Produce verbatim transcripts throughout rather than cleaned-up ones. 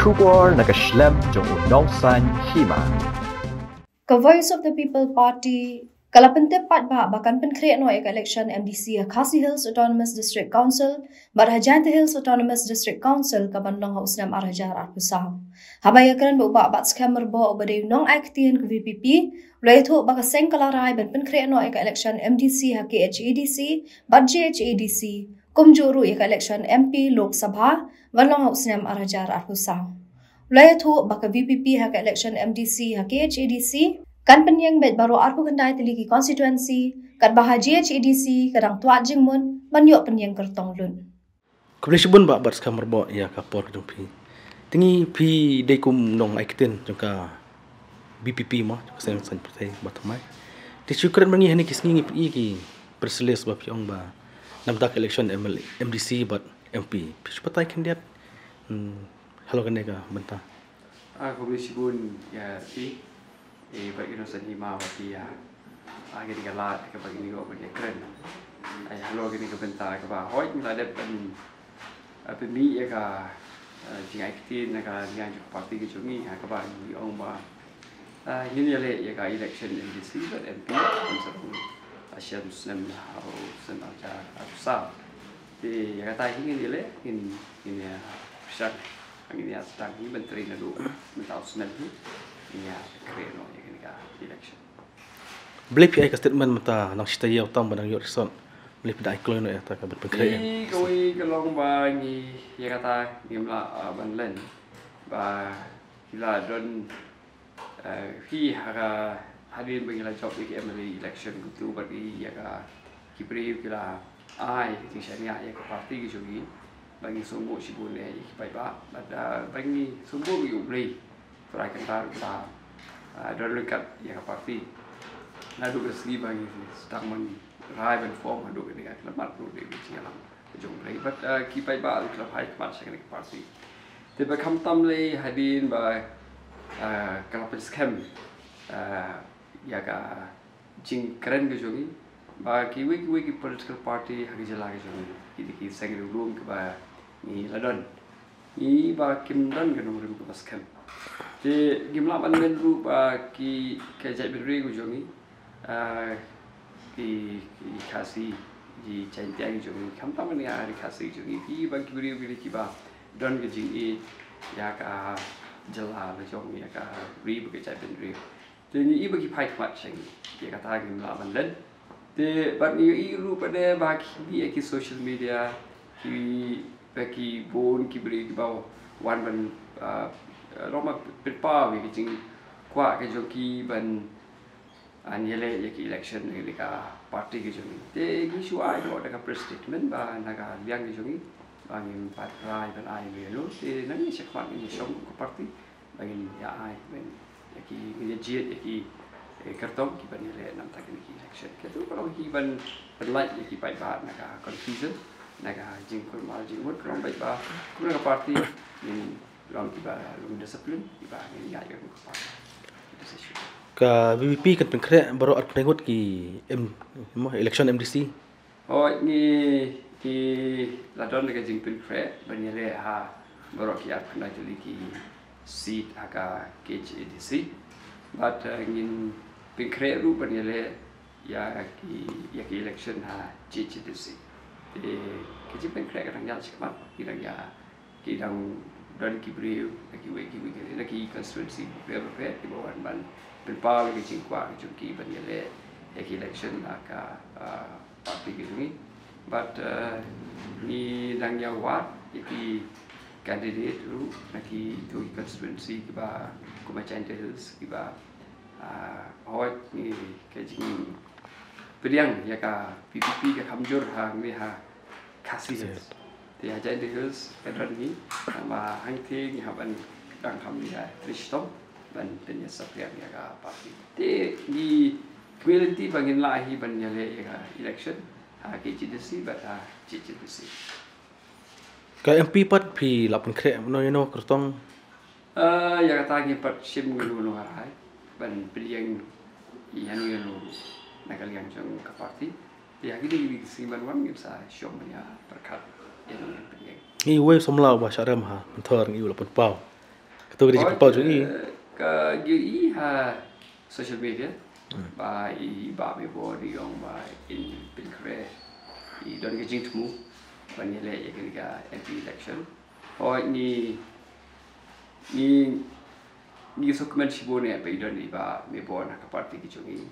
Khubor na ka shlem jong u nongsan hima. Ka Voice of the People Party ka la pyntip pat ba ba kan pynkhreh noh ïa ka election M D C ha Khasi Hills Autonomous District Council bad ha Jaintia Hills Autonomous District Council ka ban long ha u snem ar hajar arphew saw. Haba ïakren bad u Bah Batskhem Ringbah uba dei u nongai ktien ka V P P, u la ïathuh ba ka seng ka la rai ban pynkhreh noh ïa ka election M D C ha K H A D C bad J H A D C, kumjuh ruh ïa ka election M P Lok Sabha ban long ha u snem ar hajar arphew saw. U la ïathuh ba ka V P P ha ka election M D C ha K H A D C kan pynïeng beit baroh arphew khyndai tylli ki constituency, katba ha J H A D C ka dang twad jingmut ban ïoh pynïeng kyrtong lut. Khublei shibun Bah Batskhem Ringbah ïa ka por ka jong phi. Te ngi, phi dei kum u nongai ktien jong ka V P P mo, jong ka Seng Saiñ Pyrthei Bah Thymmai. Te shu kren ba ngi ha kine ki sngi ngi pyni ki press release ba phi ong ba namar ka election M L A, M D C bad M P, phi shu batai khyndiat. Hmm, halor kane ka bynta. Ah, khublei shibun ïa phi. Eh, bad ïa u nongsan hima ba phi ïa, ah, kane ka lad kaba ngin ïoh ban ïakren. Ai, halor kane ka bynta kaba hoi ngi la dep ban, ah, pynmih ïa ka, ah, jingai ktien na ka liang jong ka party ka jong ngi, ha kaba ngi ong ba, ah, ngin ïaleh ïa ka election M D C bad M P, ban sa pun, ah, shem snem ha u snem ar hajar arphew saw. Te ïa kata hi ngin ïaleh, ngin, ngin ïa pyrshang, ngin ïa sdang hi ban trei naduh mynta u snem hi, ngin ïa khreh noh ïa kane ka election. Balei phi ai ka statement mynta nang shi taïew tam ba nang ïoh result? Balei phi da ai kloi noh ïa kata ka ban pynkhreh? Ïa kawei ka long ba ngi, ïa kata ngim lah, ah, ban len ba ki la don, eh, ki ha ka, hadien ba ngi la jop ïa ka M L A election kumta bad ïa ka, ki briew ki la ai ka jingshaniah ïa ka party ka jong ngi ba ngi sngewbha shibun ïa ki paidbah, bad, ah, ba ngi sngewbha ïa U Blei. Trai kynta ruh ka, ah, don ryngkat ïa ka party. Naduh ka sngi ba ngi sdang ban rai ban form haduh kane ka khyllipmat ruh dei ka jingïalam ka jong U Blei. Bad, ah, ki paidbah ruh ki la phai khmat sha kane ka party. Te ba khamtam lei hadien ba, ah, ka la pynskhem, ah, ïa ka jingkren ka jong ngi ba kiwei kiwei ki political party ha ka jylla ka jong ngi, ki dei ki seng riewlum kiba ngi la don, ngi ba kim don ka nongrim kaba skhem. Te ngim lah ban len ruh ba ki, ka jaitbynriew ka jong ngi, ah, ki, ki Khasi, ki Jaintia ki jong ngi, khamtam ban ïa ri Khasi ki jong ngi, ki ba ki briew ki dei kiba don ka jingïeit ïa ka jylla la jong, ïa ka ri bad ka jaitbynriew. Te ngi i ba ki phai khmat sha ngi, ïa kata ngim lah ban len. Te bad ngi i ruh pat de ba ki, ïa ki social media, ki, ba ki bun ki briew kiba wan ban, ah, long ba pynpaw ïa ki jingkwah ka jong ki ban, ah, ïaleh ïa ki election na ka party ka jong ngi. Te ngi shu ai noh da ka press statement ba na ka liang ka jong ngi ba ngim pat rai ban ai ïa no. Te nangne shakhmat ngin ïa shong kum ka party ba ngin ïa ai, ba ngin ïa ki, ngin ïa jied ïa ki, eh, kyrtong kiban ïaleh na ka bynta kine ki election. Kito ka long ki ban pynlait ïa ki paidbah na ka confusion, na ka jingkulmar jingmut, long paidbah kum na ka party ngin long kiba long discipline, kiba ngin ïa ïa ka party. Ka V P P kan pynkhreh baroh arphew ngut ki M, mo, election M D C. Hooid, ngi, ngi la don ka jingpynkhreh ban ïaleh ha baroh ki arphew khyndai tylli ki seat ha ka K H A D C. Bad, eh, ngin pynkhreh ruh ban ïaleh ïa ki, ïa ki election ha J H A D C. Te ka jingpynkhreh ka dang ïa shikmat, ki dang ïa, ki dang don ki briew na kiwei kiwei ki, na ki constituency bapher bapher kiba wan ban pynpaw ïa ki jingkwah ki jong ki ban ïaleh ïa ki election ha ka, ah, party ki jong ngi. Bad, eh, ngi dang ïa wad ïa ki candidate ruh na kito ki constituency kiba kum ha Jaintia Hills kiba, ah, hooid, ngi ka jingpdiang ïa ka V P P ka kham jur hangne ha Khasi Hills. Te ha Jaintia Hills ka don ngi, tangba hangtei ngi hap ban dang kham ïa trei shitom ban pynïasaphriang ïa ka party. Te ngi kyrmen lynti ba ngin lah hi ban ïaleh ïa ka election ha K H A D C bad ha J H A D C. Ka M P pat phi lah pynkhreh noh ïa no kyrtong? Ah, ïa kata ngim pat shim kano kano ka rai ban pynïeng ïa no ïa no na ka liang jong ka party. Ïa kine ki sngi ban wan ngin sa shong ban ïa pyrkhat ïa no ngin pynïeng. Ngi wei samla uba shah rem ha Mynthor ngi u la pynpaw. Kato ka dei jingpynpaw jong i. Ka ïohi ha social media ba i Bah Maebor i ong ba in pynkhreh, i don ka jingthmu ban ïaleh ïa kane ka M P election. Hooid, ngi ngi ngi sngewkmen shibun ïa ba i don i Bah Maebor na ka party ka jong i.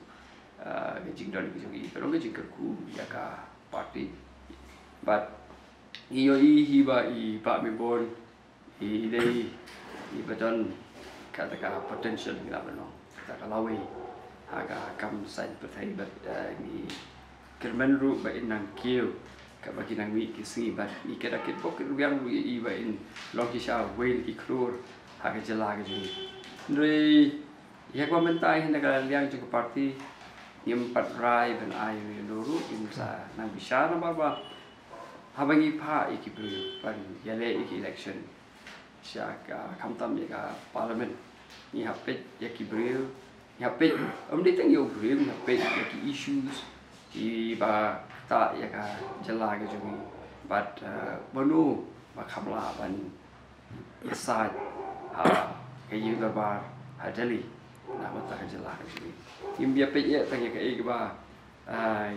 Ka jingdon ka jong i ka long ka jingkyrkhu ïa ka party. But ngi ïohi hi ba i Bah Maebor i dei iba don kata ka potential, ngi lah ban ong, kata ka lawei ha ka kam saiñ pyrthei. Bad ngi kyrmen ruh ba in nang kiew kaba ki nang mih ki sngi, bad ngi kit da kit bok kit rwiang ruh ïa i ba in long shisha wei na ki khlur ha ka jylla ka jong ngi. Hynrei ïa kaba mynta hi na ka liang jong ka party ngim pat rai ban ai ïa u ruh, ngim sa nang bishar namar ba haba ngi phah ïa ki briew ban ïaleh ïa ki election sha ka, khamtam ïa ka parliament, ngi hap peit ïa ki briew, ngi hap peit, ym dei tang ïa u briew, ngi hap peit ïa ki issues kiba ktah ïa ka jylla ka jong ngi. Bad mano ba kham lah ban ïasaid ha ka ïing dorbar ha Delhi na ka bynta ka jylla ka jong ngi. Ngim ïa peit ïa tang ïa kaei kaba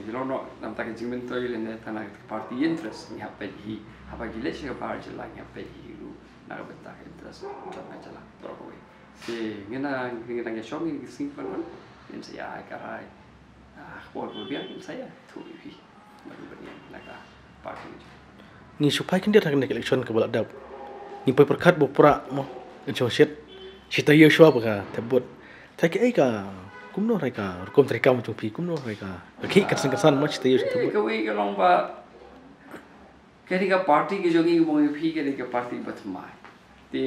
ïa long noh na ka bynta ka jingmyntoi lane tang na ka party interest. Ngi hap peit hi haba ngi leit sha ka bar jylla, ngi hap peit hi ruh na ka bynta ka interest jong ka jylla baroh kawei. Te ngin nang, ngin nang ïashong ïa ki sngi ban wan, ngin sa ïa ai ka rai ha ka por ba biang, ngin sa ïathuh ïa phi. Ngi shu phai khyndiat ha kane ka election kaba la dep. Ngi poi pyrkhat ba u Prah mo, ngi shong shit, shi taïew shuwa ba ka thep vote. Te kaei ka, kumno re ka rukom treikam jong phi, kumno re ka, ka khih ka san ka san mo, shi taïew shuwa thep vote. Kawei ka long ba kane ka party ka jong ngi, ka jong phi, kane ka party ba thymmai. Te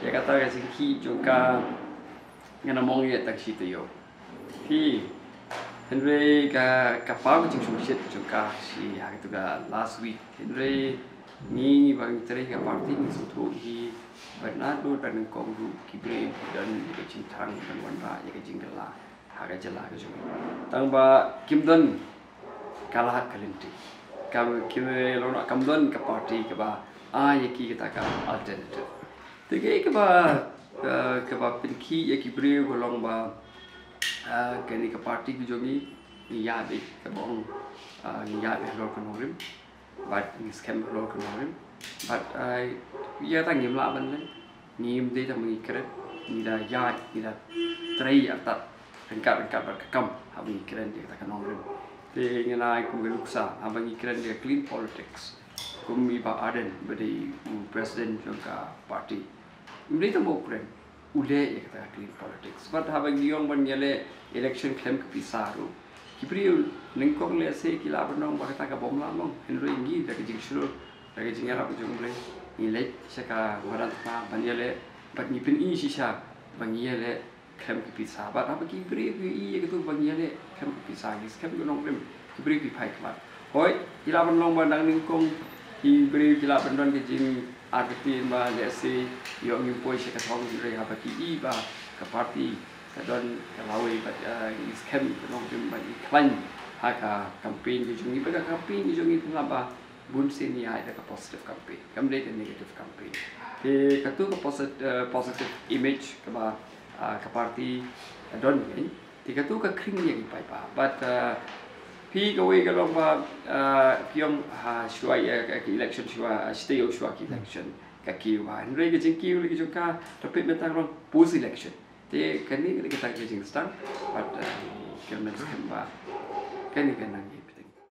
ïa kata ka jingkhih jong ka ngan ym ong ïa tang shi taïew. Phi, hynrei ka, ka paw ka jingshongshit jong ka shi ha katu ka last week. Hynrei ngi ba ngi trei ka party ngi sngewthuh hi ba naduh ba nyngkong ruh ki briew ki don ïa ka jingthrang ban wanrah ïa ka jingkylla ha ka jylla ka jong ngi. Tang ba kim don ka lad ka lynti. Kam, kim, long, kam don ka party kaba ai ïa ki kata ka alternative. Te kaei kaba, eh, kaba pynkhih ïa ki briew ka long ba, eh, kane ka party ka jong ngi, ngi ïaid beit, kaba ong, eh, ngi ïaid beit halor ka nongrim. Bad ngi skhem halor ka nongrim. Bad, eh, ïa kata ngim lah ban len. Ngim dei tang ba ngi kren, ngi da ïaid, ngi da trei artat ryngkat ryngkat bad ka kam haba ngi kren ïa kata ka nongrim. Te ngi nai kum ka nuksa haba ngi kren ïa ka clean politics. Kum i Bah Ardent ba dei u president jong ka party, ym dei tang ba u kren, u leh ïa kata ka clean politics. Bad haba ngi ong ban ïaleh election khlem ka pisa ruh, ki briew nyngkong lehse ki lah ban ong ba kata ka bym lah long. Hynrei ngi da ka jingshlur, da ka jingïarap ka jong U Blei, ngi leit sha ka madan thma ban ïaleh, bad ngi pyni shisha ba ngi ïaleh khlem ka pisa. Bad haba ki briew ki ïohi ïa katu ba ngi ïaleh khlem ka pisa, ngi skhem ka nongrim, ki briew ki phai khmat. Hooid, ki lah ban long ba dang nyngkong ki briew ki lah ban don ka jingartatien ba lehse ïoh ngim poi sha ka thong, hynrei haba ki ïohi ba ka party ka don ka lawei bad, eh, ngi skhem ka nongrim bad ngi khlaiñ ha ka campaign ka jong ngi, bad ka campaign ka jong ngi ka lah ba bun sien ïa da ka positive campaign, kam dei ka negative campaign. Te katu ka posit-, eh, positive image kaba, ah, ka party ka don ngi, te katu ka khring ïa ki paidbah. Bad, eh, phi, kawei ka long ba, eh, phi ong ha shuwa ïa ka, ka election shuwa, ah, shi taïew shuwa ka election ka kiew ba. Hynrei ka jingkiew lei ka jong ka, to phi mynta ka long post election. Te kane ka dei kata ka jingsdang, bad, eh, kane ka skhem ba kane ka nang ïa